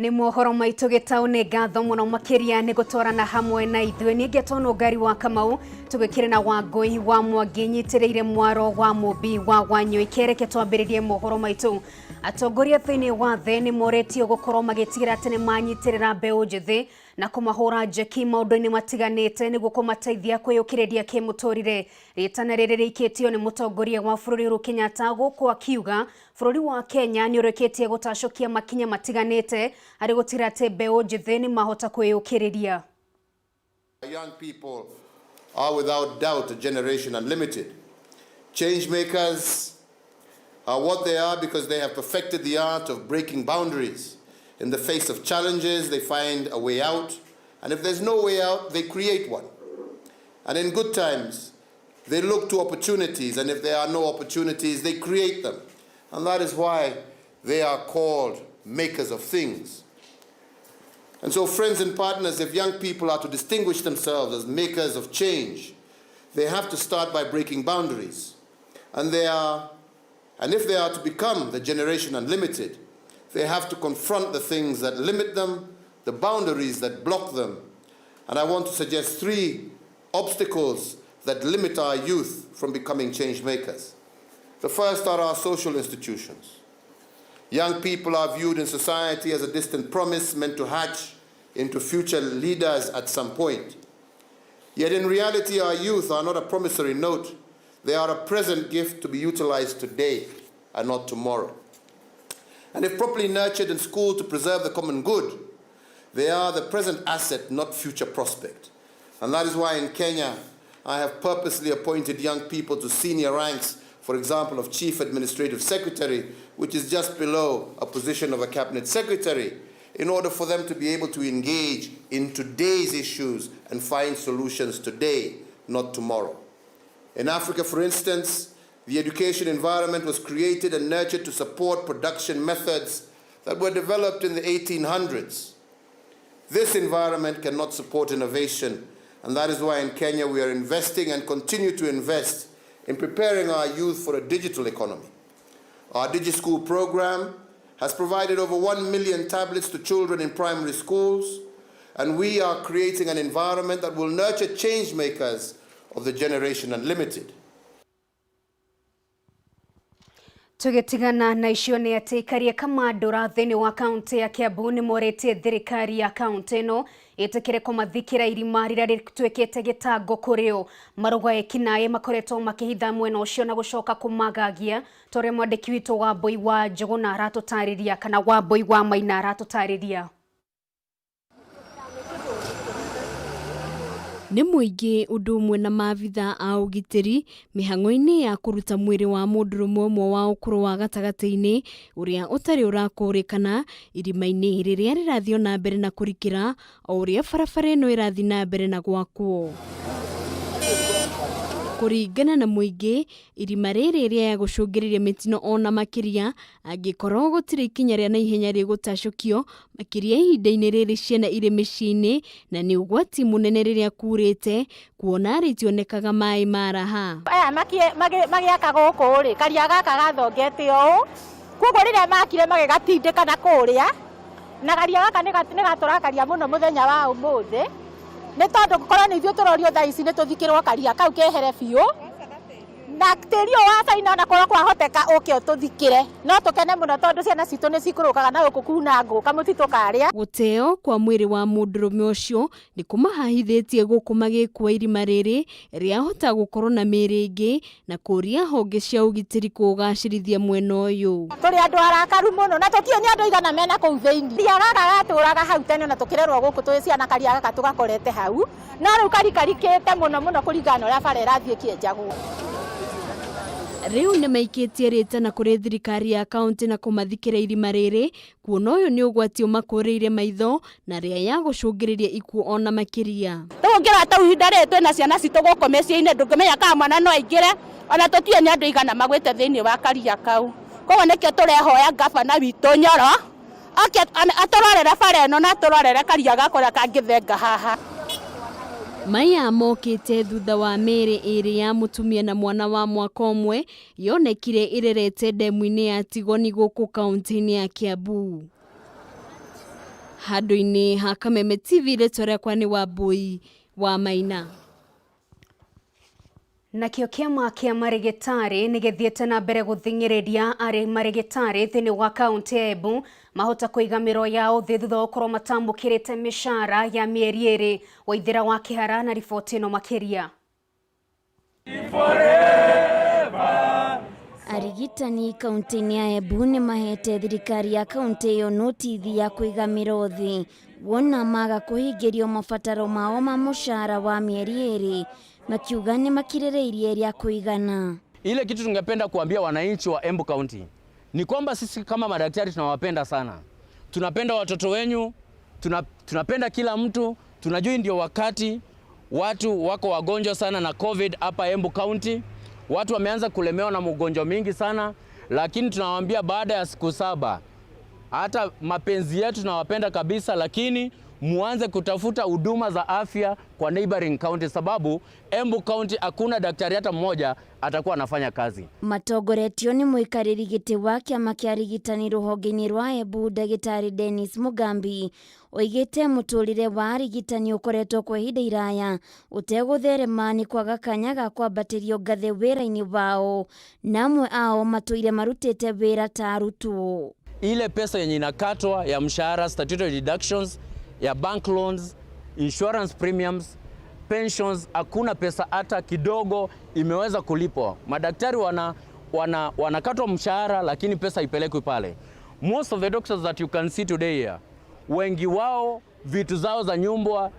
Nĩ mohoro maitũ gĩtaũ, nĩ ngatho mũno makĩria nĩ gũtwarana hamwe na ithuĩ. Niĩ ngetwo Nũngari wa Kamau, tũgĩkĩrĩ na Wangũi wa Mwangi nyitĩrĩire mwaro wa Mũmbi wa Wanyũi. Kereke twambĩrĩrie mohoro maitũ. Atongoria thĩinĩ wa thĩ nĩ moretio gũkorwo magĩtigĩra atĩ nĩ manyitĩrĩra mbeũ njĩthĩ na kũmahũra njeki maũndũ-inĩ matiganĩte nĩguo kũmateithia kwĩyũkĩrĩria kĩmũtũrĩre. Rĩtana rĩrĩ rĩikĩtio nĩ mũtongoria wa bũrũri Uhuru Kenyatta gũkũ akiuga Bũrũri wa Kenya nĩ ũrĩkĩtie gũtacũkia makinya matiganĩte harĩ gũtigĩrĩra atĩ mbeũ njĩthĩ nĩ mahota kwĩyũkĩrĩria. Young people are without doubt a generation unlimited. Change makers are what they are because they have perfected the art of breaking boundaries. In the face of challenges, they find a way out, and if there's no way out, they create one. And in good times, they look to opportunities, and if there are no opportunities, they create them. And that is why they are called makers of things. And so, friends and partners, if young people are to distinguish themselves as makers of change, they have to start by breaking boundaries. And if they are to become the generation unlimited, they have to confront the things that limit them, the boundaries that block them. And I want to suggest three obstacles that limit our youth from becoming change makers. The first are our social institutions. Young people are viewed in society as a distant promise meant to hatch into future leaders at some point. Yet in reality, our youth are not a promissory note. They are a present gift to be utilized today and not tomorrow. And if properly nurtured and schooled to preserve the common good, they are the present asset, not future prospect. And that is why in Kenya, I have purposely appointed young people to senior ranks, for example, of Chief Administrative Secretary, which is just below a position of a Cabinet Secretary, in order for them to be able to engage in today's issues and find solutions today, not tomorrow. In Africa, for instance, the education environment was created and nurtured to support production methods that were developed in the 1800s. This environment cannot support innovation, and that is why in Kenya we are investing and continue to invest in preparing our youth for a digital economy. Our DigiSchool program has provided over 1 million tablets to children in primary schools, and we are creating an environment that will nurture change makers of the generation unlimited. Tũgĩtigana na icio nĩ atĩ aikari a Kamandũra thĩinĩ wa kaũntĩ ya Kiambu nĩ morĩtie thirikari ya kaũntĩ ĩno ĩtĩkĩre kũmathikĩra irima rĩrĩa rĩtuĩkĩte gĩtango kũrĩ o. Marũga ekinaĩ makoretwo makĩhitha mwena ũcio na gũcoka kũmagagia ta ũrĩa mwandĩki witũ Wambũi wa Njũgũna aratũtarĩria kana Wambũi wa Maina aratũtarĩria. Nĩ mũingĩ ũndũ ũmwe na maabitha a ũgitĩri mĩhang'o-inĩ ya kũruta mwĩrĩ wa mũndũrũme ũmwe wa ũkũrũ wa gatagatĩ-inĩ ũrĩa ũtarĩ ũrakũrĩkana irima-inĩ rĩrĩa rĩrathiĩ o na mbere na kũrikĩra o ũrĩa barabara ĩno ĩrathiĩ na mbere na gwakwo. Kũringana na mũingĩ, irima rĩrĩ rĩaya gũcũngĩrĩria mĩtino ona makĩria angĩkorwo gũtirĩ ikinya rĩa naihenya rĩgũtacũkio makĩria ihinda-inĩ rĩrĩ ciana irĩ mĩciĩ-inĩ na nĩ ũgwati mũnene rĩrĩa kurĩte kuona rĩtionekaga maĩ maraha. Aya magĩaka gũkũ rĩ, karia gaka gathongete ũũ, koguo rĩrĩa makire magĩgatindĩka na kũrĩa, na karia gaka nĩ gatũrakaria mũno mũthenya wa ũmũthĩ, nĩ tondũ korwo nĩ ithuĩ tũrorio thaa ici nĩ tũthikĩrwo karia kau kehere biũ, na tĩri ũyũ wa China ona korwo kwahoteka ũke ũtũthikĩre, no tũkene mũno tondũ ciana citũ nĩ cikũrũkaga na gũkũ kuna ngũ kamũtitũ karĩa. Gũteo kwa mwĩrĩ wa mũndũrũme ũcio nĩ kũmahahithĩtie gũkũ magĩkua irima rĩrĩ rĩahota gũkorwo na mĩĩrĩ ĩngĩ na kũria honge cia ũgitĩri kũũgacĩrithia mwena ũyũ. Tũrĩ andũ arakaru mũno na tũtiũĩ nĩ andũ aigana mena kũu thĩinĩ. Karia gaka gatũraga hau tene ona tũkĩrerwo gũkũ twĩ ciana karia gaka tũgakorete hau, no rĩu karikarikĩte mũno mũno kũringana na ũrĩa bara ĩrathiĩ ĩkĩenjagwo. Rĩu nĩmaikĩtie rĩtana kũrĩ thirikari ya kauntĩ na kũmathikĩra irima rĩrĩ kuona ũyũ nĩ ũgwati ũmakũrĩire maitho na rĩa ya gũcũngĩrĩria ikuũ ona makĩria. Rĩu ũngĩrora ta ihinda rĩrĩ twĩna ciana citũ gũkũ mĩciĩ-inĩ ndũngĩmenya kana mwana no aingĩre ona tũtiũĩ nĩ andũ aigana magwĩte thĩinĩ wa karia kau. Koguo nĩkĩo tũrehoya ngabana witũ Nyoro oke atũrorere bara ĩno na atũrorere karia gaka ũrĩa kangĩthenga haha. Maya mokĩte thutha wa mĩĩrĩ ĩrĩ ya mũtumia na mwana wa mwaka ũmwe yonekire ĩrerete ndemu-inĩ ya Tigoni gũkũ kaunti-inĩ ya Kiambu. Handũ-inĩ ha Kameme TV, rĩtwa rĩakwa nĩ Wambui wa Maina. Nakĩo kĩama kĩa marĩgĩtarĩ nĩ gĩthiĩte na mbere gũthing'ĩrĩria arĩ marĩgĩtarĩ thĩinĩ wa kaunti ya Embu mahota kũiga mĩro yao thĩ thutha wa gũkorwo matamũkĩrĩte mĩcara ya mĩeri ĩrĩ. Waithĩra wa Kĩhara na riboti ĩno makĩria. Arigitani kaunti-inĩ ya Embu nĩ mahete thirikari ya kaunti ĩyo notithi ya kũiga mĩro thĩ wona maga kũhingĩrio mabataro mao ma mũcara wa mĩeri ĩrĩ, makiuga nĩ makirĩrĩirie rĩa kũigana. Ile kitu tungependa kuambia wananchi wa Embu County ni kwamba sisi kama madaktari tunawapenda sana, tunapenda watoto wenyu, tunapenda kila mtu. Tunajua ndio wakati watu wako wagonjwa sana na COVID hapa Embu County, watu wameanza kulemewa na mgonjwa mingi sana, lakini tunawaambia baada ya siku 7 hata mapenzi yetu tunawapenda kabisa, lakini muanze kutafuta huduma za afya kwa neighboring county, sababu Embu County hakuna daktari hata mmoja atakuwa anafanya kazi. Matongoretio nĩ mũikarĩri gĩtĩ wa kĩama kĩa arigitani rũhonge-inĩ rwa Embu ndagĩtarĩ Dennis Mugambi oigĩte mũtũrĩre wa arigitani ũkoretwo kwa ihinda iraya ũtegũtherema nĩ kwaga kanya ga kwambatĩrio ngathĩ wĩra-inĩ wao, na amwe ao matũire marutĩte wĩra ta arutwo. Ile pesa yenye inakatwa ya mshahara, statutory deductions, ya bank loans, insurance premiums, pensions, hakuna pesa hata kidogo imeweza kulipwa. Madaktari wanakatwa mshahara lakini pesa ipelekwi pale. Most of the doctors that you can see today here, wengi wao vitu zao za nyumba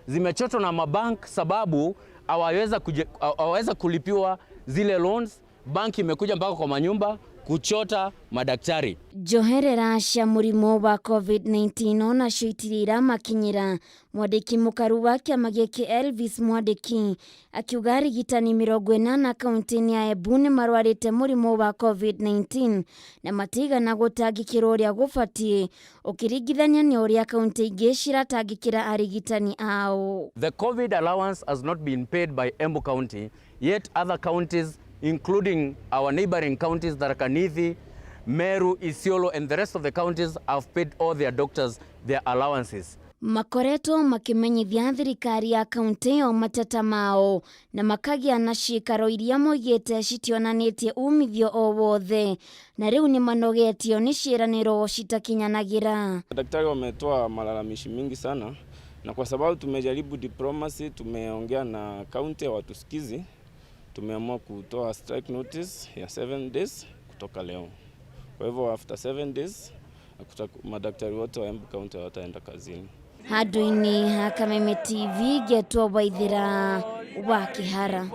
zimechotwa na mabank sababu hawaweza kulipiwa zile loans. Bank imekuja mpaka kwa manyumba kuchota madaktari. Njoherera cia mũrimũ wa COVID-19 onacio itirĩ iramakinyĩra. Mwandĩki mũkaru wa kĩama gĩkĩ Elvis Mwandĩki akiuga arigitani 80 kaunti-inĩ ya Embu nĩ marwarĩte mũrimũ wa COVID-19 na matigana gũtangĩkĩrwo ũrĩa gũbatiĩ ũkĩringithania na ũrĩa kaunti ingĩ ciratangĩkĩra arigitani ao. The COVID allowance has not been paid by Embu County, yet other counties including our neighboring counties, Tharaka Nithi, Meru, Isiolo, and the rest of the counties have paid all their doctors their allowances. Makoretwo makimenyithia thirikari ya kaunti ĩyo mateta mao na makagĩa na ciikaro iria moigĩte citionanĩtie umithio o wothe, na rĩu nĩ manogetio nĩ ciĩranĩro citakinyanagĩra. Daktari wametoa malalamishi mingi sana, na kwa sababu tumejaribu diplomacy, tumeongea na kaunti hawatusikizi, tumeamua kutoa strike notice ya 7 days kutoka leo. Kwa hivyo after 7 days madaktari wote wa Embu County wataenda kazini. Handũ-inĩ ha Kameme TV ngetwo Waithĩra wa Kĩhara.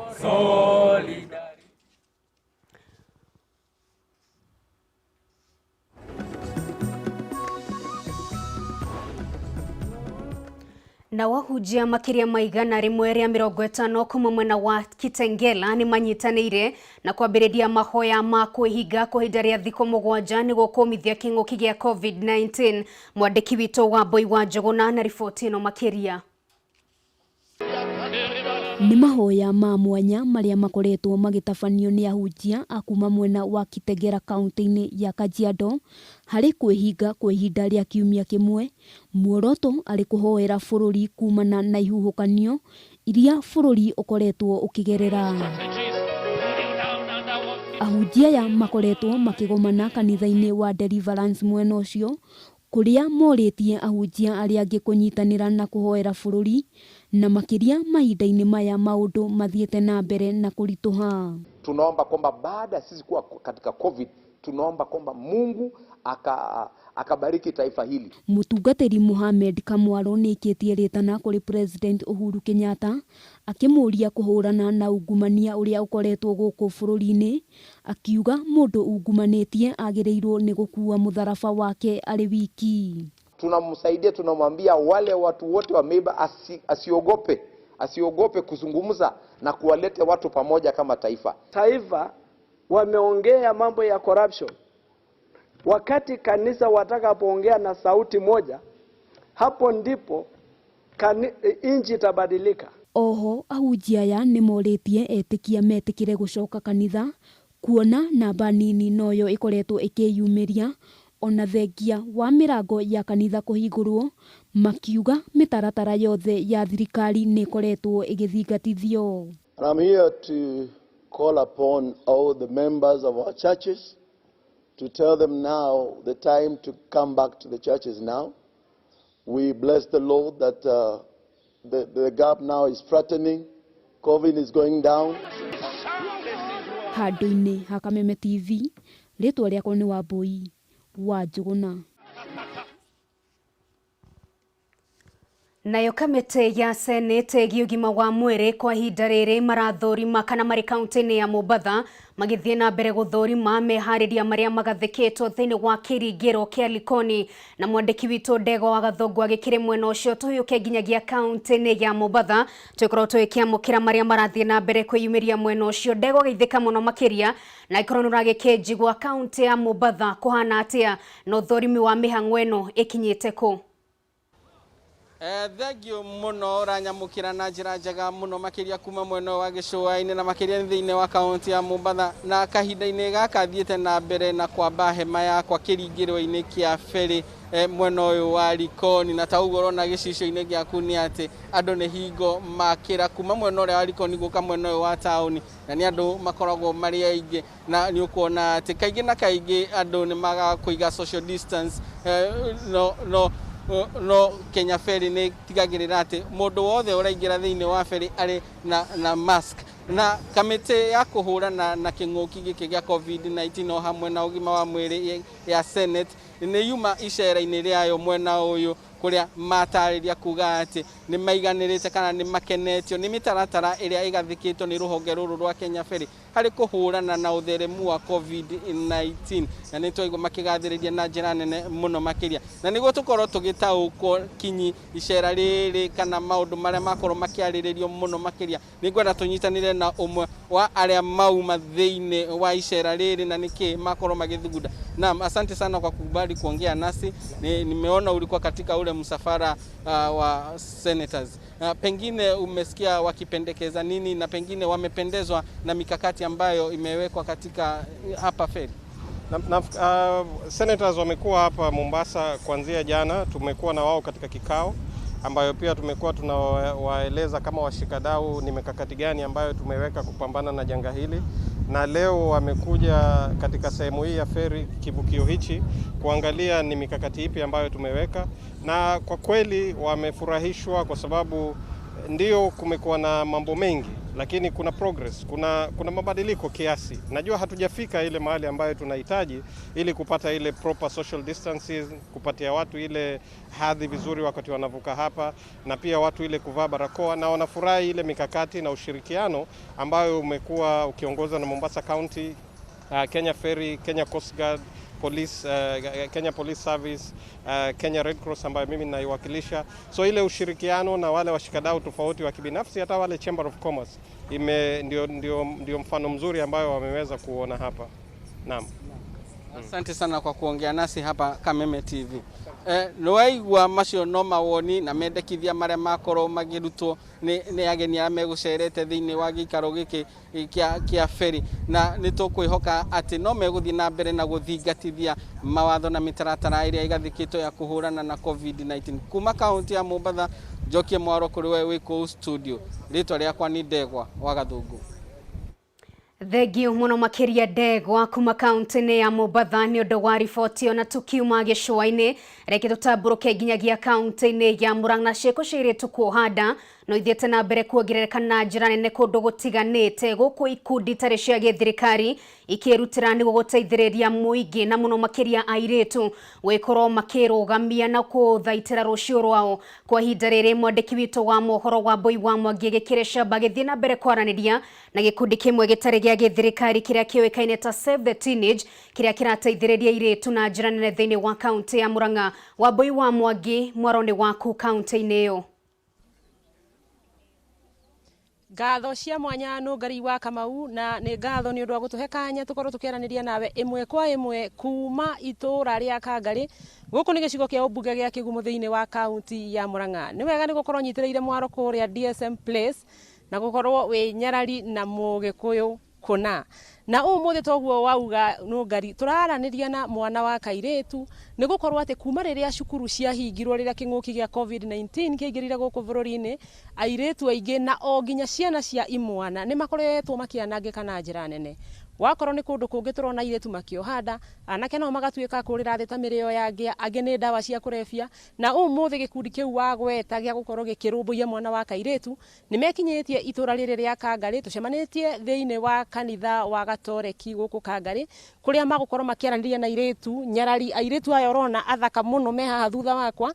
Na wahunjia makiria ma 150 kuma mwena wa Kitengela ni manyitanĩire na kwambĩrĩria mahoya ma kwĩhinga kwa ihinda rĩa thikũ 7 nĩguo kũmithia kĩng'ũki gĩa COVID-19. Mwandĩki witũ Wambui wa Njũgũna na riboti ĩno makĩria. Nĩ mahoya ma mwanya marĩa makoretwo magĩtabanio nĩ ahunjia a kuma mwena wa Kitengela kaunti-inĩ ya Kajiado harĩ kwĩhinga kwa ihinda rĩa kiumia kĩmwe, muoroto arĩ kũhoera bũrũri kumana na ihuhũkanio iria bũrũri ũkoretwo ũkĩgerera. Ahunjia aya makoretwo makĩgomana kanitha-inĩ wa Deliverance mwena ũcio, kũrĩa morĩtie ahunjia arĩa angĩ kũnyitanĩra na kũhoera bũrũri, na makĩria mahinda-inĩ maya maũndũ mathiĩte na mbere na kũritũha. Tunaomba kwamba baada sisi kuwa katika COVID, tunaomba kwamba Mungu akabariki taifa hili. Mũtungatĩri Mohamed Kamwaro nĩaikĩtie rĩtana kũrĩ President Uhuru Kenyatta akĩmũũria kũhũrana na ungumania ũrĩa ũkoretwo gũkũ bũrũri-inĩ, akiuga mũndũ ungumanĩtie agĩrĩirwo nĩ gũkua mũtharaba wake arĩ wiki. Tunamsaidia, tunamwambia wale watu wote wameiba asiogope kuzungumza na kuwalete watu pamoja kama taifa. Taifa wameongea mambo ya corruption. Wakati kanisa watakapoongea na sauti moja, hapo ndipo nchi itabadilika. Oho ahunjia aya nĩ morĩtie etĩkia metĩkĩre gũcoka kanitha kuona namba nini noyo ĩkoretwo ĩkĩyumĩria Ona thengia wa mĩrango ya kanitha kũhingũrwo, makiuga mĩtaratara yothe ya thirikari nĩ ĩkoretwo ĩgĩthingatithio. And I'm here to call upon all the members of our churches to tell them now the time to come back to the churches now. We bless the Lord that the gap now is flattening. COVID is going down. Handũ-inĩ ha Kameme TV, rĩtwa rĩakwa nĩ Wambui wa Njũgũna. Nayo kamĩtĩ ya Senate ĩgiĩ ũgima wa mwĩrĩ kwa ihinda rĩrĩ marathũrima kana marĩ kaunti-inĩ ya Mombatha magĩthiĩ na mbere gũthũrima meharĩria marĩa magathĩkĩtwo thĩinĩ wa kĩringĩro kĩa Likoni. Na mwandĩki witũ Ndegwa wa Gathũngũ agĩkĩrĩ mwena ũcio. Tũhĩũke nginyagia kaunti-inĩ ya Mombatha tũgĩkorwo tũgĩkĩamũkĩra marĩa marathiĩ na mbere kwĩyumĩria mwena ũcio. Ndegwa geithĩka mũno makĩria, na ĩkorwo nĩ ũragĩkĩnjigua kaunti ya Mombatha kũhana atĩa na ũthũrimi wa mĩhang'o ĩno ĩkinyĩte kũ? Thengio muno uranyamukira na njira njega muno makiria kuma mwena wa gĩcũa-inĩ na makiria thĩinĩ wa kaunti ya Mombatha. Na kahinda-inĩ gaka thiĩte na mbere na kwamba hema yakwa kĩringĩro-inĩ kĩa ferry mwena ũyũ wa Likoni, na ta ũguo ũrona gĩcicio-inĩ gĩaku nĩ atĩ andũ nĩ hingo makĩra kuma mwena ũrĩa wa Likoni gũka mwena ũyũ wa taũni, na nĩ andũ makoragwo marĩ aingĩ, na nĩ ũkuona atĩ kaingĩ na kaingĩ andũ nĩ magaga kũiga social distance. No Kenya Ferry nĩ tigagĩrĩra atĩ mũndũ wothe ũraingĩra thĩinĩ wa ferry arĩ na mask. Na kamĩtĩ ya kũhũrana na kĩng'ũki gĩkĩ gĩa COVID-19 o hamwe na ũgima wa mwĩrĩ ya Senate nĩ yuma icera-inĩ rĩayo mwena ũyũ, kũrĩa matarĩria kuga atĩ nĩ maiganĩrĩte kana nĩ makenetio nĩ mĩtaratara ĩrĩa ĩgathĩkĩtwo nĩ rũhonge rũrũ rwa Kenya Ferry harĩ kũhũrana na ũtheremu wa COVID-19. Na nĩ twaigua makĩgathĩrĩria na njĩra nene mũno makĩria, na nĩguo tũkorwo tũgĩtaũkwo kinyi icera rĩrĩ kana maũndũ marĩa makorwo makĩarĩrĩrio mũno makĩria, nĩ ngwenda tũnyitanĩre na ũmwe wa arĩa mauma thĩinĩ wa icera rĩrĩ na nĩkĩ makorwo magĩthugunda. Naam, asante sana kwa kukubali kuongea nasi. Nimeona ulikuwa katika ule msafara wa senators. Pengine umesikia wakipendekeza nini na pengine wamependezwa na mikakati ambayo imewekwa katika hapa ferry? Senators wamekuwa hapa Mombasa kuanzia jana, tumekuwa na wao katika kikao ambayo pia tumekuwa tunawaeleza kama washikadau ni mikakati gani ambayo tumeweka kupambana na janga hili, na leo wamekuja katika sehemu hii ya ferry kivukio hichi kuangalia ni mikakati ipi ambayo tumeweka, na kwa kweli wamefurahishwa kwa sababu ndio kumekuwa na mambo mengi, lakini kuna progress, kuna mabadiliko kiasi. Najua hatujafika ile mahali ambayo tunahitaji ili kupata ile proper social distances, kupatia watu ile hadhi vizuri wakati wanavuka hapa, na pia watu ile kuvaa barakoa, na wanafurahi ile mikakati na ushirikiano ambayo umekuwa ukiongozwa na Mombasa County, Kenya Ferry, Kenya Coast Guard, Police, Kenya Police Service, Kenya Red Cross ambayo mimi naiwakilisha. So ile ushirikiano na wale washikadau tofauti wa kibinafsi, hata wale Chamber of Commerce ndio mfano mzuri ambayo wameweza kuona hapa. Naam. Asante sana kwa kuongea nasi hapa Kameme TV. Nĩwaigua macio no mawoni na mendekithia marĩa makorwo magĩrutwo nĩ ageni arĩa megũcerete thĩinĩ wa gĩikaro gĩkĩ kĩa ferry, na nĩ tũkwĩhoka atĩ no megũthiĩ na mbere na gũthingatithia mawatho na mĩtaratara ĩrĩa ĩgathĩkĩtwo ya kũhũrana na COVID-19. Kuma kaunti ya Mombatha, njokie mwaro kũrĩ we wĩ kũu studio. Rĩtwa rĩakwa nĩ Ndegwa wa Gathũngũ. Thengio mũno makĩria Ndegwa kuma kaunti-inĩ ya Mombatha nĩ ũndũ wa riboti. Ona tukiuma gĩcũa-inĩ, reke tũtambũrũke nginyagia kaunti-inĩ ya Murang'a. Ciĩko cia airĩtu kuoha nda no ithiĩte na mbere kuongerereka na njĩra nene kũndũ gũtiganĩte, gũkũ ikundi itarĩ cia gĩthirikari ikĩrutĩra nĩguo gũteithĩrĩria mũingĩ na mũno makĩria airĩtu gwĩkorwo makĩrũgamia na kũthaitĩra rũciũ rwao. Kwa ihinda rĩrĩ mwandĩki witũ wa mohoro wa Mbui wa Mwangi agĩkĩrĩ camba agĩthiĩ na mbere kwaranĩria na gĩkundi kĩmwe gĩtarĩ gĩa gĩthirikari kĩrĩa kĩũĩkaine ta Save the Teenage, kĩrĩa kĩrateithĩrĩria airĩtu na njĩra nene thĩinĩ wa kaunti ya Murang'a. Wambui wa Mwangi, mwaro nĩ waku kaunti-inĩ ĩyo. Ngatho cia mwanya Nũngari wa Kamau, na nĩ ngatho nĩ ũndũ wa gũtũhe kanya tũkorwo tũkĩaranĩria nawe ĩmwe kwa ĩmwe kuma itũra rĩa Kangarĩ. Gũkũ nĩ gĩcigo kĩa ũmbunge gĩa Kĩgumo thĩinĩ wa kaunti ya Murang'a. Nĩ wega nĩ gũkorwo nyitĩrĩire mwaro kũrĩa DSM Place na gũkorwo wĩ nyarari na mũgĩkũyũ. Kũna. Na ũmũthĩ toguo wauga Nũngari, tũraranĩria na mwana wa kairĩtu, nĩ gũkorwo atĩ kuma rĩrĩa cukuru ciahingirwo rĩrĩa kĩng'ũki gĩa COVID-19 kĩaingĩrire gũkũ bũrũri-inĩ, airĩtu aingĩ na o nginya ciana cia imwana nĩ makoretwo makĩanangĩka na njĩra nene. Wakorwo nĩ kũndũ kũngĩ tũrona airĩtu makĩoha nda, anake nao magatuĩka a kũrĩra thĩ ta mĩrĩo ya ngĩa, angĩ nĩ ndawa cia kũrebia, na ũmũthĩ gĩkundi kĩu wagweta gĩa gũkorwo gĩkĩrũmbũiya mwana wa kairĩtu, Nĩ mekinyĩtie itũra rĩrĩ rĩa Kangarĩ, tũcemanĩtie thĩinĩ wa kanitha wa Gatoreki gũkũ Kangarĩ, kũrĩa magũkorwo makĩaranĩria na airĩtu nyarari, airĩtu aya ũrona athaka mũno me haha thutha wakwa,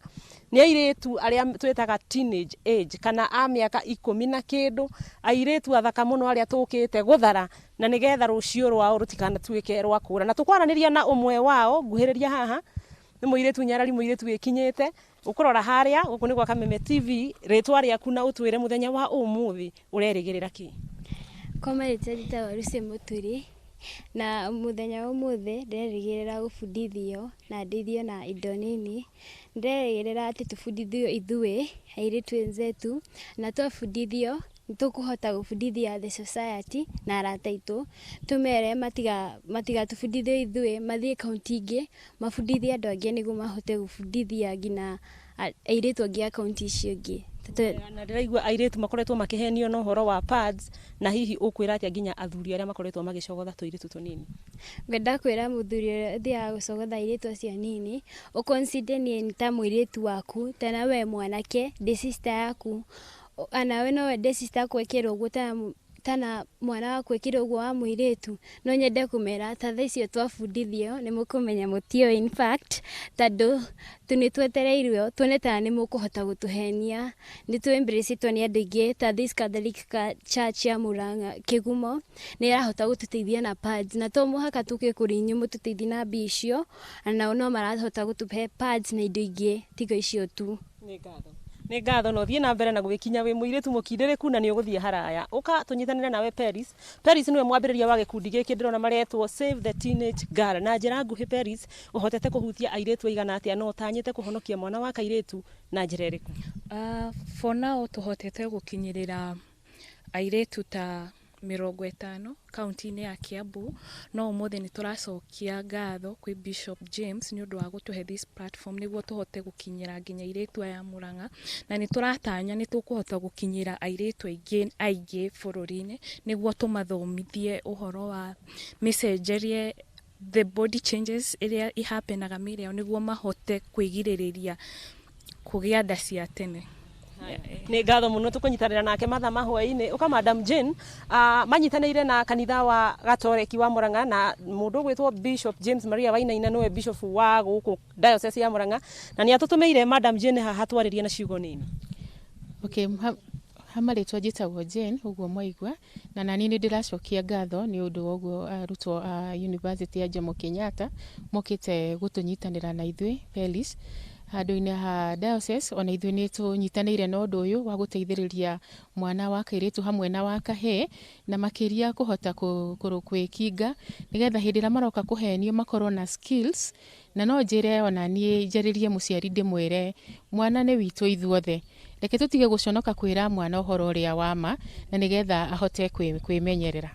nĩ airĩtu arĩa twĩtaga teenage age kana a mĩaka ikũmi na kĩndũ, airĩtu athaka mũno arĩa tũkĩte gũthara na nĩgetha rũciũ rwao rũtikanatuĩke rwa kũra. Na tũkwaranĩria na ũmwe wao, nguhĩrĩria haha, Nĩ mũirĩtu nyarari, mũirĩtu wĩkinyĩte. Ũkũrora harĩa, gũkũ nĩ gwa Kameme TV, rĩtwa rĩaku na ũtwĩre mũthenya wa ũmũthĩ ũrerĩgĩrĩra kĩ? Kwa marĩtwa njĩtagwo Lucy Mũturi, na mũthenya wa ũmũthĩ ndĩrerĩgĩrĩra gũbundithio na ndeithio na indo nini. Ndĩrerĩgĩrĩra atĩ tũbundithio ithuĩ airĩtu enzetu, na twabundithio Nĩ tũkũhota gũbundithia the society na arata aitũ, tũmere matigatũbundithie ithuĩ, mathiĩ kaũntĩ ingĩ, mabundithie andũ angĩ nĩguo mahote gũbundithia nginya airĩtu angĩ a kaũntĩ icio ingĩ. Na ndĩraigua airĩtu makoretwo makĩhenio na ũhoro wa pads, na hihi ũkwĩra atĩa nginya athuri arĩa makoretwo magĩcogotha tũirĩtu tũnini? Ngwenda kwĩra mũthuri ũrĩa ũthiaga gũcogotha airĩtu acio anini, ũ consider niĩ nĩ ta mũirĩtu waku, tena we mwanake ndĩ sister yaku, Nawe no wende sister aku ekĩrwo ũguo tana mwana waku ekĩrwo ũguo wa mũirĩtu? No nyende kũmera ta thaa icio twabundithio nĩ mũkũmenya mũtiũĩ in fact tondũ nĩ twetereirwo tuone kana nĩ mũkũhota gũtũhenia. Nĩ tũ embrace ĩtwo nĩ andũ aingĩ ta this Catholic church ya Murang'a Kĩgumo nĩ ĩrahota gũtũteithia na pads na to mũhaka tũke kũrĩ inyuĩ mũtũteithie na mbia icio, nao no marahota gũtũhe pads na indo ingĩ tiga icio tu. Nĩ ngatho. Nĩ ngatho na ũthiĩ na mbere na gwĩkinya wĩ mũirĩtu mũkindĩrĩku na nĩ ũgũthiĩ haraya. Ũka tũnyitanĩre nawe Peris. Peris nĩwe mwambĩrĩria wa gĩkundi gĩkĩ ndĩrona maretwo Save the Teenage Girl. Na njĩra nguhĩ Peris, ũhotete kũhutia airĩtu aigana atĩa na ũtanyĩte kũhonokia mwana wa kairĩtu na njĩra ĩrĩkũ? For now tũhotete gũkinyĩrĩra airĩtu ta 50 kauntĩ-inĩ ya Kiambu, no ũmũthĩ nĩ tũracokia ngatho kwĩ Bishop James nĩ ũndũ wa gũtũhe this platform nĩguo tũhote gũkinyĩra nginya airĩtu aya a Murang'a, na nĩ tũratanya nĩ tũkũhota gũkinyĩra airĩtu aingĩ aingĩ bũrũri-inĩ, nĩguo tũmathomithie ũhoro wa mĩcenjerie the body changes ĩrĩa ĩ happen aga mĩĩrĩ yao nĩguo mahote kwĩgirĩrĩria kũgĩa nda cia tene. Nĩ ngatho mũno tũkũnyitanĩra nake mathaa ma hwaĩ-inĩ. Ũka Madam Jane, manyitanĩire na kanitha wa Gatoreki wa Murang'a na mũndũ ũgwĩtwo Bishop James Maria Wainaina nĩwe bishop wa gũkũ diocese ya Murang'a na nĩ atũtũmĩire Madam Jane haha twarĩrie na ciugo nini. Okay, ha marĩtwa njĩtagwo Jane ũguo mwaigua na naniĩ nĩ ndĩracokia ngatho nĩ ũndũ wa ũguo arutwo a University ya Jomo Kenyatta mokĩte gũtũnyitanĩra na ithuĩ Pelis handũ-inĩ ha diocese ona ithuĩ nĩ tũnyitanĩire na ũndũ ũyũ wa gũteithĩrĩria mwana wa kairĩtu hamwe na wa kahĩĩ na makĩria kũhota kwĩkinga nĩgetha hĩndĩ ĩrĩa maroka kũhenio makorwo na skills na no njĩre ona niĩ njarĩrie mũciari ndĩmwĩre mwana nĩ witũ ithuothe reke tũtige gũconoka kwĩra mwana ũhoro ũrĩa wa ma na nĩgetha ahote kwĩmenyerera.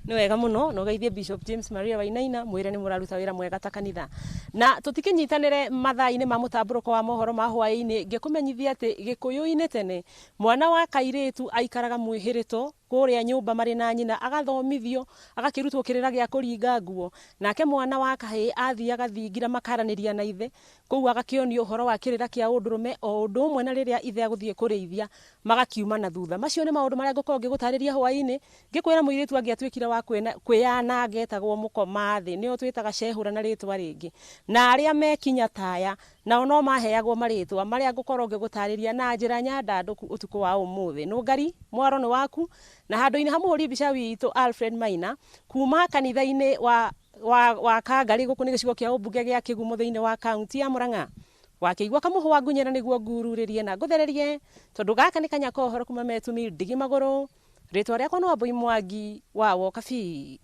Nĩ wega mũno na ũgeithie Bishop James Maria Wainaina mwĩre nĩ mũraruta wĩra mwega ta kanitha. Na tũtikĩnyitanĩre mathaa-inĩ ma mũtambũrũko wa mohoro ma hwaĩ-inĩ ngĩkũmenyithia atĩ Gĩkũyũ-inĩ tene mwana wa kairĩtu aikaraga mwĩhĩrĩto kũrĩa nyũmba marĩ na nyina agathomithio agakĩrutwo kĩrĩra gĩa kũringa nguo nake mwana wa kahĩĩ athiaga thingira makaranĩria na ithe kũu agakĩonio ũhoro wa kĩrĩra kĩa ũndũrũme o ũndũ ũmwe na rĩrĩa ithe agũthiĩ kũrĩithia magakiuma na thutha. Macio nĩ maũndũ marĩa ngũkorwo ngĩgũtarĩria hwaĩ-inĩ, ngĩkwĩra mũirĩtu angĩatuĩkire wa kwĩyananga etagwo mũkoma thĩ, nĩo twĩtaga cehũra na rĩtwa rĩngĩ. Na arĩa me kinya ta aya, nao no maheagwo marĩtwa marĩa ngũkorwo ngĩgũtarĩria na njĩra nyandandũku ũtukũ wa ũmũthĩ. Nũngari, mwaro nĩ waku, na handũ-inĩ ha mũhũri mbica witũ Alfred Maina, kuma kanitha-inĩ wa wa wa Kangarĩ, gũkũ nĩ gĩcigo kĩa ũmbunge gĩa Kĩgumo thĩinĩ wa kaunti ya Murang'a. Wakĩigua kamũhwa ngunyĩra nĩguo ngururĩrie na ngũthererie, tondũ gaka nĩ kanya ka ũhoro kuma Metumi ndigi magũrũ. Rĩtwa rĩakwa nĩ Wambui Mwangi wa Wokabi.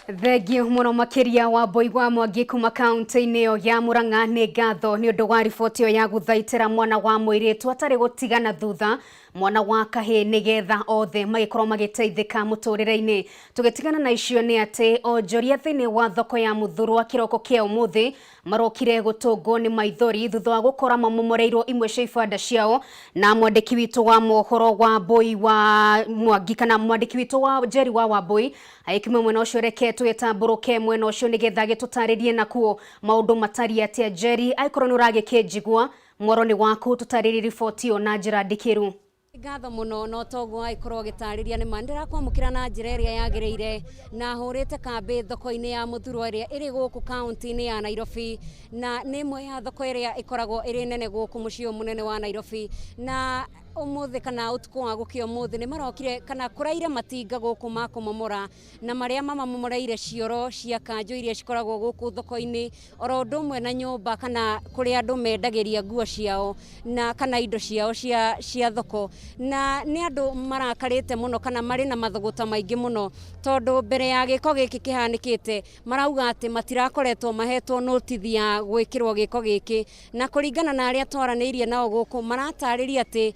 Thengiũ mũno makĩria Wambui wa Mwangi kuma kaunti-inĩ ĩyo ya Murang'a. Nĩ ngatho nĩ ũndũ wa riboti ĩyo ya gũthaitĩra mwana wa mũirĩtu atarĩ gũtigana thutha. Mwana wa kahĩĩ nĩgetha othe magĩkorwo magĩteithĩka mũtũrĩre-inĩ. Tũgĩtigana na icio nĩ atĩ onjoria thĩinĩ wa thoko ya Muthurwa kĩroko kĩa ũmũthĩ marokire gũtũngwo nĩ maithori thutha wa gũkora mamomoreirwo imwe cia ibanda ciao na mwandĩki witũ wa mohoro wa Mbui wa Mwangi kana mwandĩki witũ wa Njeri wa Wambui agĩkiuma mwena ũcio. Reke tũgĩtambũrũke mwena ũcio nĩgetha agĩtũtarĩrie nakuo maũndũ matariĩ atĩa. Njeri, angĩkorwo nĩ ũragĩkĩnjigua, mwaro nĩ waku, tũtarĩrie riboti ĩyo na njĩra ndikĩru. Ngatho mũno no toguo agĩkorwo agĩtarĩria nĩ ma nĩndĩrakwamũkĩra na njĩra ĩrĩa yagĩrĩire na hũrĩte kambĩ thoko-inĩ ya Mũthurwa ĩrĩa ĩrĩ gũkũ kaunti-inĩ ya Nairobi, na nĩ ĩmwe ya thoko ĩrĩa ĩkoragwo ĩrĩ nene gũkũ mũciĩ ũyũ mũnene wa Nairobi. Na ũmũthĩ kana ũtukũ wa gũkĩa ũmũthĩ nĩ marokire kana kũraire matinga gũkũ ma kũmomora, na marĩa mamamomoreire cioro cia kanjũ iria cikoragwo gũkũ thoko-inĩ, oro ũndũ ũmwe na nyũmba kana kũrĩa andũ mendagĩria nguo ciao na kana indo ciao cia thoko. Na nĩ andũ marakarĩte mũno kana marĩ na mathũgũta maingĩ mũno, tondũ mbere ya gĩko gĩkĩ kĩhanĩkĩte marauga atĩ matirakoretwo mahetwo notithi ya gwĩkĩrwo gĩko gĩkĩ, na kũringana na arĩa twaranĩirie nao gũkũ maratarĩria atĩ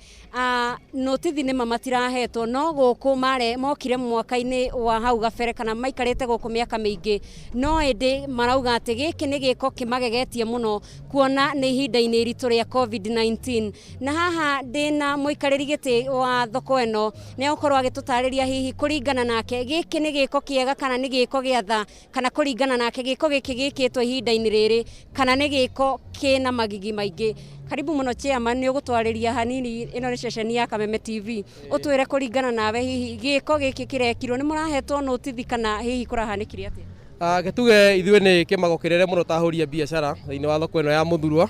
notithi nĩma matirahetwo, no gũkũ mare mokire mwaka-inĩ wa hau gabere kana maikarĩte gũkũ mĩaka mĩingĩ, no ĩndĩ marauga atĩ gĩkĩ nĩ gĩko kĩmagegetie mũno kuona nĩ ihinda-inĩ iritũ rĩa COVID-19. Na haha ndĩna mũikarĩri gĩtĩ wa thoko ĩno, nĩ egũkorwo agĩtũtarĩria hihi kũringana nake gĩkĩ nĩ gĩko kĩega kana nĩ gĩko gĩa tha, kana kũringana nake gĩko gĩkĩ gĩkĩtwo ihinda-inĩ rĩrĩ kana nĩ gĩko kĩna magigi maingĩ. Karibu mũno chairman, nĩ ũgũtwarĩria hanini, ĩno nĩ ceceni ya Kameme TV, ũtwĩre kũringana nawe hihi gĩko gĩkĩ kĩrekirwo nĩ mũrahetwo notithi kana hihi kũrahanĩkire atĩa? Gĩtuge ithuĩ nĩ kĩmako kĩnene mũno ta ahũri a biacara thĩinĩ wa thoko ĩno ya Mũthurwa,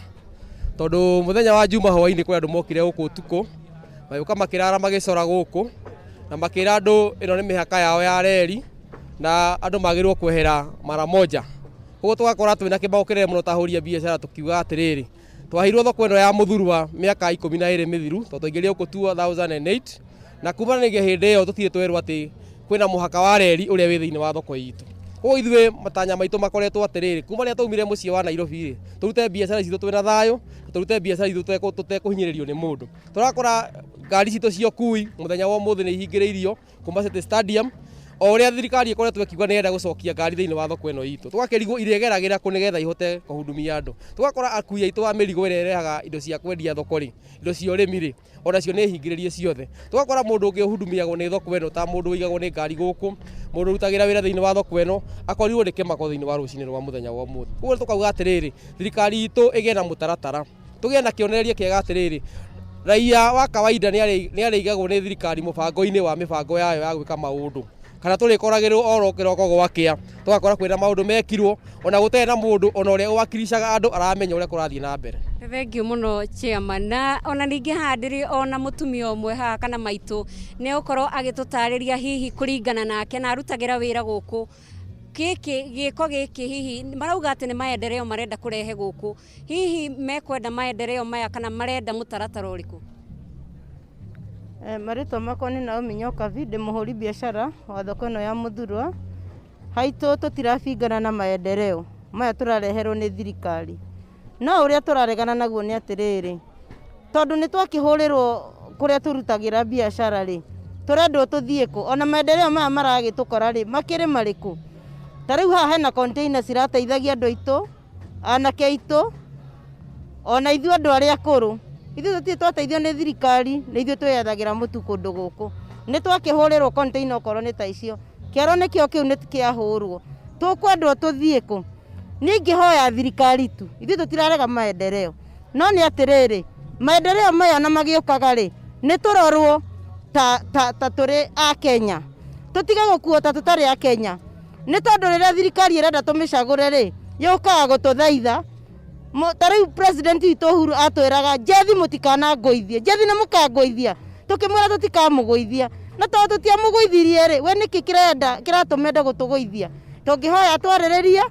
tondũ mũthenya wa Juma hwainĩ kwĩ andũ mokire gũkũ ũtukũ magĩũka makĩrara magĩcora gũkũ na makĩra andũ ĩno nĩ mĩhaka yao ya reri na andũ magĩrĩirwo kwehera mara moja. Koguo tũgakora twĩna kĩmako kĩnene mũno ta ahũri a biacara tũkiuga atĩrĩrĩ, twaheirwo thoko ĩno ya Mũthurwa mĩaka 12 mĩthiru tondũ twaingĩrire gũkũ 2008, na kumanagia hĩndĩ ĩyo tũtirĩ twerwo atĩ kwĩna mũhaka wa reri ũrĩa wĩ thĩinĩ wa thoko itũ. Koguo ithuĩ matanya maitũ makoretwo atĩrĩrĩ, kuma rĩrĩa twaumire mũciĩ wa Nairobi rĩ, tũrute biacara citũ twĩna thayũ, tũrute biacara itũ tũtekũhinyĩrĩrio nĩ mũndũ. Tũrakora ngari citũ cia ũkui mũthenya wa ũmũthĩ nĩ ihingĩrĩirio kuma City Stadium, o ũrĩa thirikari ĩkoretwo ĩkiuga nĩ ĩrenda gũcokia ngari thĩinĩ wa thoko ĩno itũ. Tũgakĩrigwo irĩgeragĩra kũ nĩgetha ihote kũhudumia andũ. Tũgakora akui aitũ a mĩrigo ĩrĩa ĩrehaga indo cia kwendia thoko rĩ, indo cia ũrĩmi rĩ, onacio nĩ hingĩrĩrie ciothe. Tũgakora mũndũ ũngĩ ũhudumiagwo nĩ thoko ĩno ta mũndũ ũigagwo nĩ ngari gũkũ, mũndũ ũrutagĩra wĩra thĩinĩ wa thoko ĩno, akorirwo nĩ kĩmako thĩinĩ wa rũcinĩ rwa mũthenya wa ũmũthĩ. Koguo tũkauga atĩrĩrĩ, thirikari itũ ĩgĩe na mũtaratara, tũgĩe na kĩonereria kĩega atĩrĩrĩ, raia wa kawaida nĩ arĩigagwo nĩ thirikari mũbango-inĩ wa mĩbango yayo ya gwĩka maũndũ, kana tũrĩkoragĩrwo oro kĩroko gwakĩa tũgakora kwĩna maũndũ mekirwo ona gũtarĩ na mũndũ ona ũrĩa ũwakiricaga andũ aramenya ũrĩa kũrathiĩ na mbere. Thengiũ mũno chairman. Na ona ningĩ haha ndĩrĩ ona mũtumia ũmwe haha kana maitũ nĩ egũkorwo agĩtũtarĩria hihi kũringana nake na arutagĩra wĩra gũkũ gĩkĩ gĩko gĩkĩ hihi marauga atĩ nĩ maendeleo marenda kũrehe gũkũ, hihi mekwenda maendeleo maya kana marenda mũtaratara ũrĩkũ? Marĩtwa makwa nĩ Naomi Nyokabi, ndĩ mũhũri biacara wa thoko ĩno ya Mũthurwa. Haitũ tũtirabingana na maendeleo maya tũrareherwo nĩ thirikari, no ũrĩa tũraregana naguo nĩ atĩrĩrĩ, tondũ nĩ twakĩhũrĩrwo kũrĩa tũrutagĩra biacara rĩ, tũrendwo tũthiĩ kũ? Ona maendeleo maya maragĩtũkora rĩ, makĩrĩ marĩkũ? Ta rĩu haha hena container cirateithagia andũ aitũ, anake aitũ, ona ithuĩ andũ arĩa akũrũ. Ithuĩ tũtirĩ twateithio nĩ thirikari, nĩ ithuĩ twĩyethagĩra mũtu kũndũ gũkũ. Nĩ twakĩhũrĩrwo container okorwo nĩ ta icio, kĩoro nĩkĩo kĩu nĩ kĩahũrwo. Tũkwendwo tũthiĩ kũ? Niĩ ingĩhoya thirikari tu, ithuĩ tũtirarega maendeleo, no nĩ atĩrĩrĩ, maendeleo maya ona magĩũkaga rĩ, nĩ tũrorwo ta tũrĩ a Kenya, tũtige gũkuo ta tũtarĩ a Kenya. Nĩ tondũ rĩrĩa thirikari ĩrenda tũmĩcagũre rĩ, yũkaga gũtũthaitha. Ta rĩu president witũ Uhuru atwĩraga njethi mũtikanangũithie, njethi nĩ mũkangũithia, tũkĩmwĩra tũtikamũgũithia, na tondũ tũtiamũgũithirie rĩ, we nĩkĩ kĩratũma ende gũtũgũithia? Tũngĩhoya twarĩrĩrie,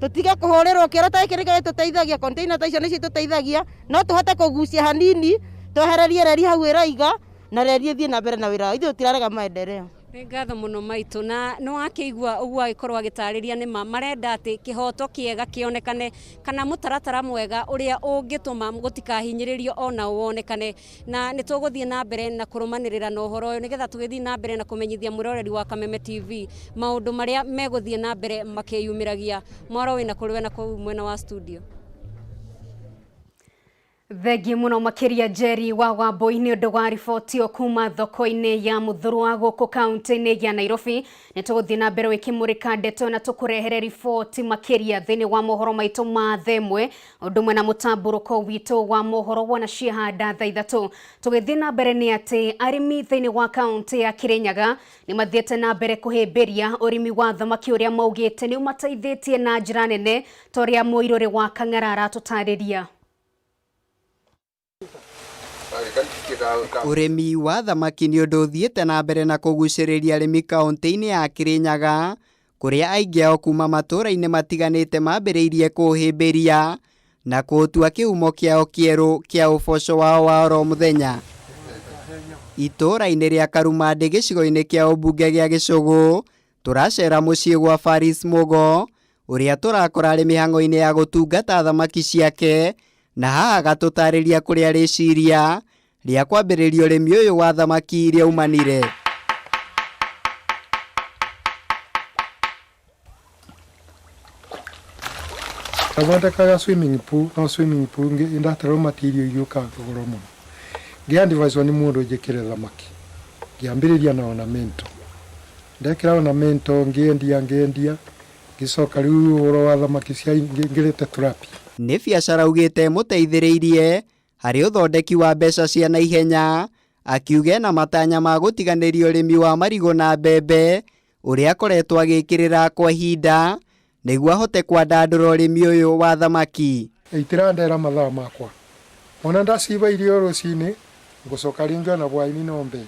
tũtige kũhũrĩrwo kĩoro ta gĩkĩ nĩkĩo gĩtũteithagia, container ta icio nĩcio itũteithagia, no tũhote kũgucia hanini, twehererie reri hau ĩraiga, na reri ĩthiĩ na mbere na wĩra wao. Ithuĩ tũtirarega maendeleo. Nĩ ngatho mũno maitũ, na nĩ wakĩigua ũguo agĩkorwo agĩtarĩria nĩ ma marenda atĩ kĩhoto kĩega kĩonekane kana mũtaratara mwega ũrĩa ũngĩtũma gũtikahinyĩrĩrio ona wonekane, na nĩ tũgũthiĩ na mbere na kũrũmanĩrĩra na ũhoro ũyũ nĩgetha tũgĩthiĩ na mbere na kũmenyithia mwĩroreri wa Kameme TV maũndũ marĩa megũthiĩ na mbere makĩyumĩragia. Mwaro wĩna kũrĩ we na kũu mwena wa studio. Thengiũ mũno makĩria Jerry wa Wambui nĩ ũndũ wa riboti ĩyo kuma thoko-inĩ ya Muthurwa gũkũ kaunti-inĩ ya Nairobi. Nĩ tũgũthiĩ na mbere wĩkĩmũrĩka ndeto na tũkũrehere riboti makĩria thĩinĩ wa mohoro maitũ ma thaa ĩmwe, ũndũ ũmwe na mũtambũrũko witũ wa mohoro wona ciahanda thaa ithatũ. Tũgĩthiĩ na mbere nĩ atĩ arĩmi thĩinĩ wa kaunti ya Kirinyaga nĩ mathiĩte na mbere kũhĩmbĩria ũrĩmi wa thamaki ũrĩa maugĩte nĩ ũmateithĩtie na njĩra nene ta ũrĩa Mũirũrĩ wa Kang'ara aratũtarĩria. Ũrĩmi wa thamaki nĩ ũndũ ũthiĩte na mbere na kũgucĩrĩria arĩmi kaũntĩ-inĩ ya Kirinyaga, kũrĩa aingĩ ao kuma matũũra-inĩ matiganĩte mambĩrĩirie kũũhĩmbĩria na kũũtua kĩhumo kĩao kĩerũ kĩa ũboco wao wa oro mũthenya. Itũũra-inĩ rĩa Karumandĩ gĩcigo-inĩ kĩa ũmbunge gĩa Gĩcũgũ, tũracera mũciĩ gwa Faris Mugo, ũrĩa tũrakora arĩ mĩhang'o-inĩ ya gũtungata thamaki ciake, na haha agatũtarĩria kũrĩa rĩciria rĩa kwambĩrĩria ũrĩmi ũyũ wa thamaki rĩaumanire. Ndathondekaga swimming pool, no swimming pool ndaterwo material igĩũka goro mũno. Ngĩ advise nĩ mũndũ njĩkĩre thamaki. Ngĩambĩrĩria na ornamental. Ndekĩra ornamental ngĩendia ngĩendia, ngĩcoka rĩu ũhoro wa thamaki cia ngĩrĩte tilapia. Nĩ biacara augĩte ĩmũteithĩrĩirie harĩ ũthondeki wa mbeca cia naihenya, akiuga ena matanya ma gũtiganĩria ũrĩmi wa marigũ na mbembe ũrĩa akoretwo agĩkĩrĩra kwa ihinda nĩguo ahote kwandandũra ũrĩmi ũyũ wa thamaki. Itirandera mathaa makwa ona ndaciba irio rũcinĩ ngũcoka rĩngĩ ona hwaĩ-inĩ no mbe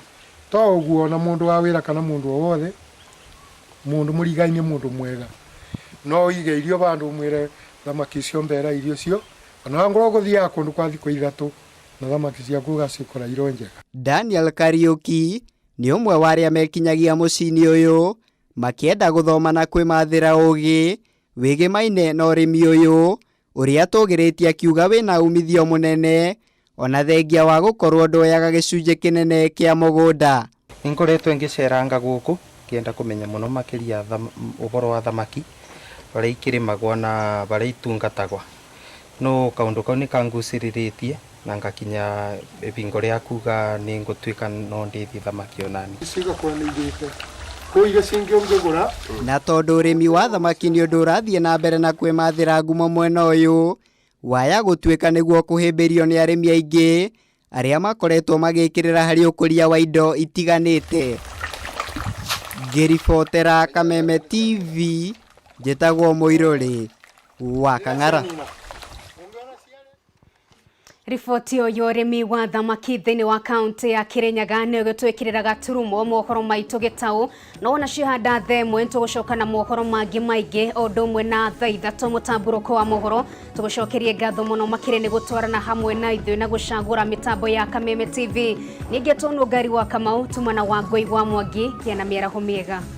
to ũguo ona mũndũ wa wĩra kana mũndũ o wothe mũndũ mũrigaine mũndũ mwega no ũige irio vandũ ũmwĩre thamaki icio mbera irio cio ona wangorwo gũthiaga kũndũ kwa thikũ ithatũ na thamaki ciaku ũgacikora iro njega. Daniel Kariuki nĩ ũmwe wa arĩa mekinyagia mũciĩ-inĩ ũyũ makĩenda gũthoma na kwĩmathĩra ũgĩ wĩgĩmaine na ũrĩmi ũyũ ũrĩa atũgĩrĩtie akiuga wĩna umithio mũnene ona thengia wa gũkorwo ndoyaga gĩcunjĩ kĩnene kĩa mũgũnda. Nĩngoretwo ngĩceranga gũkũ ngĩenda kũmenya mũno makĩria ũhoro wa thamaki barĩa ikĩrĩmagwo na barĩa itungatagwa no kaũndũ kau nĩkangucĩrĩrĩtie na ngakinya ibingo rĩa kuga nĩngũtuĩka no ndĩithie thamaki onani. Cigakorwo nĩ igĩte kwĩ irio cingĩ ũngĩgũra. Na tondũ ũrĩmi wa thamaki nĩ ũndũ ũrathiĩ na mbere na kwĩmathĩra ngumo mwena ũyũ waya gũtuĩka nĩguo kũhĩmbĩrio nĩ arĩmi aingĩ arĩa makoretwo magĩkĩrĩra harĩ ũkũria wa indo itiganĩte. Ngĩribotera Kameme TV njĩtagwo Mũirũrĩ wa Kang'ara. Riboti ĩyo ya ũrĩmi wa thamaki thĩinĩ wa kaunti ya Kirinyaga nĩ ĩgĩtwĩkĩrĩra gaturumo mohoro maitũ gĩtaũ no ona ciahanda thaa ĩmwe nĩtũgũcoka na mohoro mangĩ maingĩ o ũndũ ũmwe na thaa ithatũ mũtambũrũko wa mohoro. Tũgũcokerie ngatho mũno makĩria nĩ gũtwarana hamwe na ithuĩ na gũcagũra mĩtambo ya Kameme TV. Ningĩ Nũngari wa Kamau tumana wa Ngũi wa Mwangi kĩa na mĩaraho mĩega.